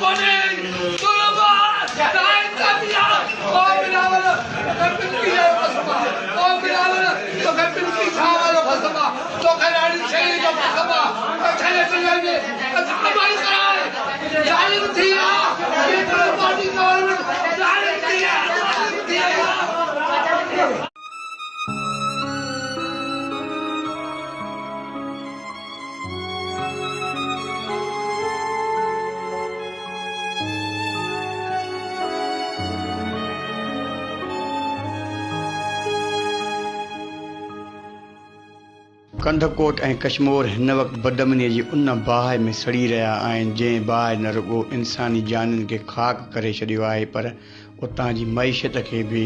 ڪونهي ظلم آ ناانصافي آ او بلاول توکي پلڪي جو قسم آ او بلاول توکي پلڪي شاهه وارو قسم آ توکي راڻي شيري جو قسم آ ته ڇڏي ضلعي ۾ عمل ڪراء ظالم ٿي آ پيپلز پارٽي گورنمينٽ ظالم ٿي آ ظالم ٿي آ. ڪنڌڪوٽ ۽ ڪشمور هن وقت بدامنيء جي ان باهه ۾ سڙي رهيا آهن، جنهن باهه نه رڳو انساني جانين کي خاڪ ڪري ڇڏيو آهي پر اتان جي معيشت کي به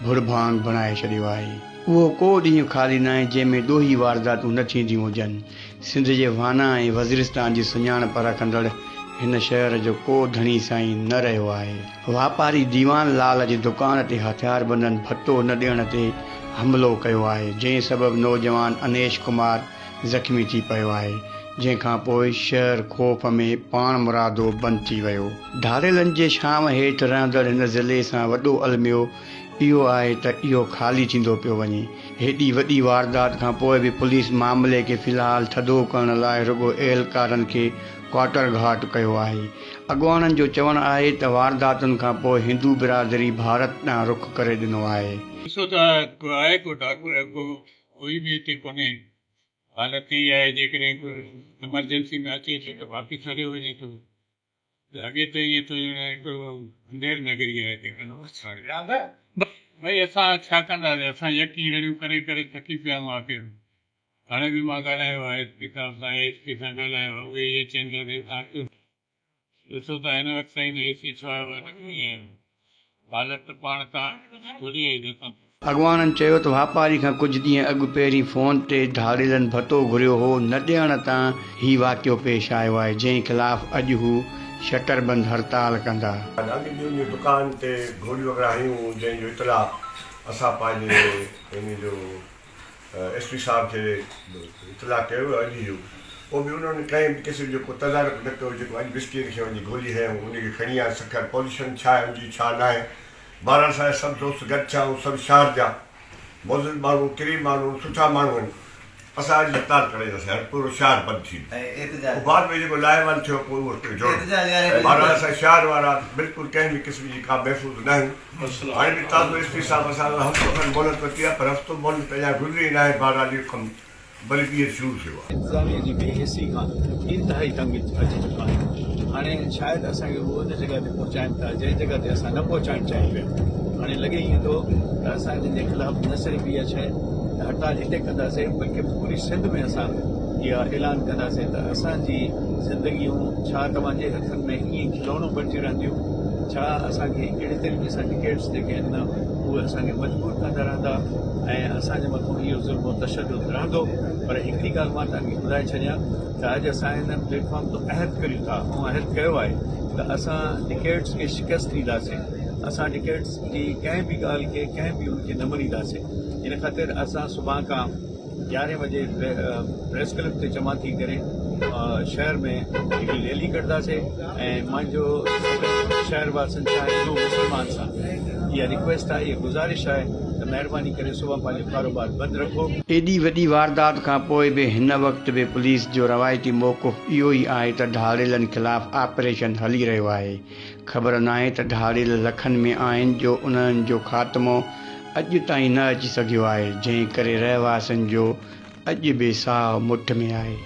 ڀڙڀانگ بڻائي ڇڏيو آهي. اهو ڪو ڏينهن خالي ناهي جنهن ۾ ڏوهي وارداتون نه ٿينديون هجن. سنڌ جي وانا ۽ وزيرستان جي سڃاڻپ رکندڙ هن شهر جو ڪو ڌڻي سائين نه رهيو آهي. واپاري ديوان لال جي دڪان تي هٿياربندن ڀتو نه ڏيڻ تي حملو ڪيو آهي، جنهن سبب نوجوان انيش ڪمار زخمي ٿي پيو آهي، جنهن کان پوء شهر خوف ۾ پاڻمرادو بند ٿي ويو. ڌاڙيلن جي ڇانو هيٺ رهندڙ هن ضلعي سان وڏو الميو اهو آهي ته اهو خالي ٿيندو پيو وڃي. هيڏي وڏي واردات کان پوء به پوليس معاملي کي في الحال ٿڌو ڪرڻ لاء رڳو اهلڪارن کي ڪوارٽر گهاٽ ڪيو آهي. اڳواڻن جو چوڻ آهي ته وارداتن کان پوء هندو برادري ڀارت ڏانهن رخ ڪري ڏنو آهي. ڏسو ته آهي ڪو ڊاڪٽر ڪو ڪوئي به هتي ڪونهي. حالت هي آهي جيڪڏهن ڪو ايمرجنسي ۾ اچي ٿو ته واپس هليو وڃي ٿو ته اڳي ته ائين ٿو ڄڻ هڪڙو انڌير نگري آهي هتي ڀئي اسان ڇا ڪنداسين اسان يڪي رڙيون ڪري ڪري ٿڪي پيا آهيون آخر هاڻي به مان ڳالهايو آهي ايس پي صاحب سان اي ايس پي سان ڳالهايو آهي اهي اهي چين ٿا ته اسان اچون ٿا. ڏسو ته هن وقت تائين نه اي سي ڇو آيو آهي نه ڪوئي آيو آهي. حالت ته پاڻ تان ٿوري آئي نه تان. اڳواڻن چيو ته واپاري کان ڪجهه ڏينهن اڳ پهرين فون تي ڌاڙيلن ڀتو گهريو هو نه ڏيڻ تان هي واقعو پيش آيو آهي جنهن خلاف اڄ هو شٽر بند هڙتال ڪندا. اڳ به ان جي دڪان تي گوليون وغيره هنيون جنهن جو اطلاع اسان پنهنجي ان جو ايس پي صاحب کي اطلاع ڪيو ويو اڄ جو پوء به انهن ڪنهن به قسم جو ڪو تدارڪ نه ڪيو جيڪو اڄ مسڪين کي وڃي گولي هنيائون ان کي کڻي آيا سکر پوزيشن ڇا آهي ان جي ڇا ناهي بهرحال اسان جا سڀ دوست گڏ ٿيا آهيون سڀ شهر جا معزز ماڻهو ڪريم ماڻهو سٺا ماڻهو آهن اسان اڄ هڙتال ڪرائينداسين هر پورو شهر بند ٿيندو پوء بعد ۾ جيڪو لاحوال ٿيو پوء اهو جوڙبو بهرحال اسان شهر وارا بلڪل ڪنهن به قسم جي ڪا محفوظ ناهيون. هاڻي به تازو ايس پي صاحب اسان کان هفتو کن مهلت ورتي آهي پر هفتو مهلت اڃا گذري ناهي بهرحال اهو ڪم وري ٻيهر شروع ٿيو آهي. انتظاميه جي بي حسي کان انتهائي تنگ اچي چڪا آهيون هاڻي شايد اسان کي هو ان جڳهه تي پهچائين ٿا جنهن جڳهه تي اسان نه پهچائڻ چاهيون پيا هاڻي لڳي ائين ٿو ته اسان جن جي خلاف نه صرف اها شيء ته هڙتال هتي ڪنداسين بلڪه پوري سنڌ ۾ اسان اها اعلان ڪنداسين ته اسان جي زندگيون ڇا توهان جي هٿن ۾ ائين کلوڻو بڻجي رهنديون ڇا اسان کي اهڙي طريقي سان ٽڪيٽس جيڪي آهن نه اهي اسان کي مجبور ڪندا رهندا ۽ اسان جي مٿان اهو ظلم و تشدد رهندو پر هڪڙي ڳالهه مان توهان کي ٻڌائي ڇڏيان ته اڄ اسان هن پليٽ فارم تان عهد ڪريون ٿا ۽ عهد ڪيو آهي ته اسان ٽڪيٽس کي شڪست ڏينداسين اسان ٽڪيٽس جي ڪنهن به ڳالهه کي ڪنهن به ان کي نه مڃينداسين ان خاطر اسان سڀان کان يارهين بجي پريس ڪلب تي جمع ٿي ڪري شهر ۾ هڪڙي ريلي ڪڍنداسين ۽ منهنجو شهر واسين سان هندو مسلمان سان اها رڪويسٽ آهي اها گذارش آهي ته مهرباني ڪري صبح پنهنجو ڪاروبار بند رکو. ايڏي وڏي واردات کان پوء به هن وقت به پوليس جو روايتي موقف اهو ئي آهي ته ڌاڙيلن خلاف آپريشن هلي رهيو آهي. خبر ناهي ته ڌاڙيل لکن ۾ آهن جو انهن جو خاتمو اڄ تائين نه اچي سگهيو آهي، جنهن ڪري رهواسين جو اڄ به ساهه مٺ ۾ آهي.